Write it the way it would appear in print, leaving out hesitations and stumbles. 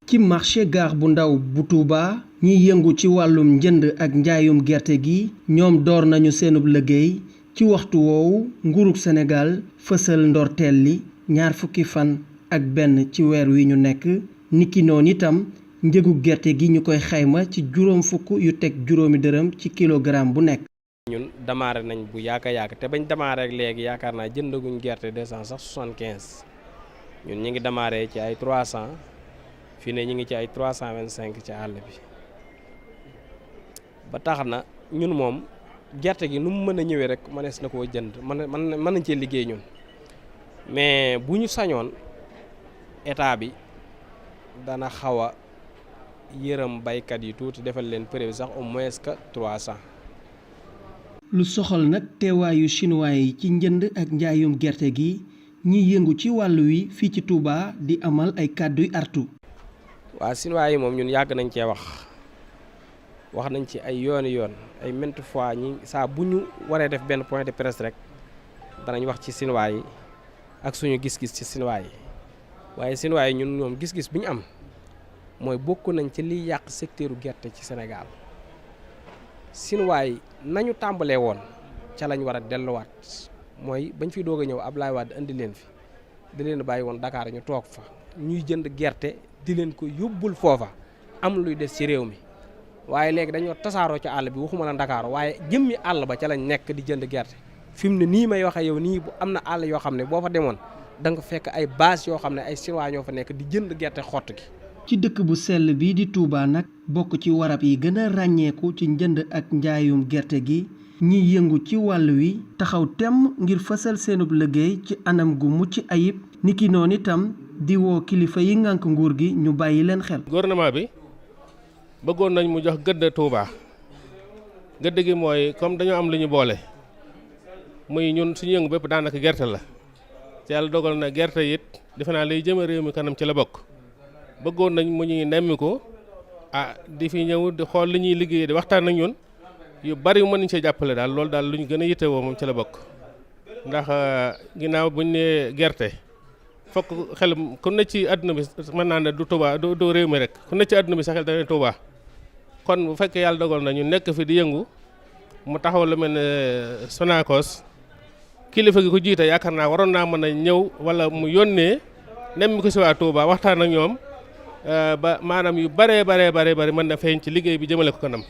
ci marché gare bu ndaw bu Touba ñiy yëngu ci wàllum njënd ak njaayum gerte gi ñoom door nañu seenub liggéey ci waxtu woowu nguurug Sénégal fësal ndorteel li 20 fan ak benn ci weer wi ñu nekk niki noonu itam njëgu gerte gi ñu koy xayma ci juróomi dërëm ci kilogramme bu nekk. ñun démarré nañ bu yaaka te bañ démarré ak léegi yaakaar naa jëndaguñ gerte 275 ñun ñu ngi démarré ci ay 300 fii ne ñu ngi ci ay 325 ci àll bi ba tax na ñun moom gerte gi nu mu mën a ñëwee rek mënees na koo jënd mën nañ cee liggéey ñun mais bu ñu sañoon état bi dana xaw a yërëm baykat yi tuuti defal leen prix sax au moins que 300. lu soxal nag teewaayu chinois yi ci njënd ak njaayum gerte gi ñiy yëngu ci wàll wi fii ci Touba di amal ay kàdduy artu. waa chinois yi moom ñun yàgg nañ cee wax nañ ci ay yoon ay maintes fois ñi saa bu ñu waree def benn point de presse rek danañ wax ci chinois yi ak suñu gis-gis ci chinois yi waaye chinois yi ñun ñoom gis-gis bi ñu am mooy bokk nañ ci liy yàq secteuru gerte ci Sénégal chinois yi nañu tàmbalee woon ca lañ war a delluwaat mooy bañ fi doog a ñëw Abdoulaye Wade indi leen fi di leen bàyyi woon Dakar ñu toog fa ñuy jënd gerte di leen ko yóbbul foofa am luy des ci réew mi waaye léegi dañoo tasaaroo ci àll bi waxuma la Dakar waaye jëmmi àll ba ca lañ nekk di jënd gerte fi mu ne nii may waxe yow nii bu am na àll yoo xam ne boo fa demoon da nga fekk ay base yoo xam ne ay chinois ñoo fa nekk di jënd gerte xott gi. ci dëkk bu sell bii di Touba nag bokk ci warab yi gën a ràññeeku ci njënd ak njaayum gerte gi ñiy yëngu ci wàll wi taxaw temm ngir fësal seenub liggéey ci anam gu mucc ayib niki noonu itam di woo kilifa yi ngànk nguur gi ñu bàyyi leen xel. gouvernement bi bëggoon nañ mu jox gëdd Touba gëdd gi mooy comme dañoo am lu ñu boole muy ñun suñu yëngu bépp daanaka gerte la ci yàlla dogal na gerte it defe naa lay jëme réew mi kanam ci la bokk bëggoon nañ mu ñuy nemmi ko di fi ñëw di xool li ñuy liggéey di waxtaan ak ñun yu bari mën nañ see jàppale daal loolu daal lu ñu gën a yittewoo moom ci la bokk ndax ginnaaw buñ ne gerte fokk xel ku ne ci àdduna bi mën naa ne du Touba du réew mi rek ku ne ci àdduna bi sa xel dana Touba kon bu fekkee yàlla dogal na ñu nekk fi di yëngu mu taxaw lu mel ne Sonacos kilifa gi ko jiite yaakaar naa waroon naa mën a ñëw wala mu yónnee nem ko si waa Touba waxtaan ak ñoom ba maanaam yu bare mën na feeñ ci liggéey bi jëmale ko kanam.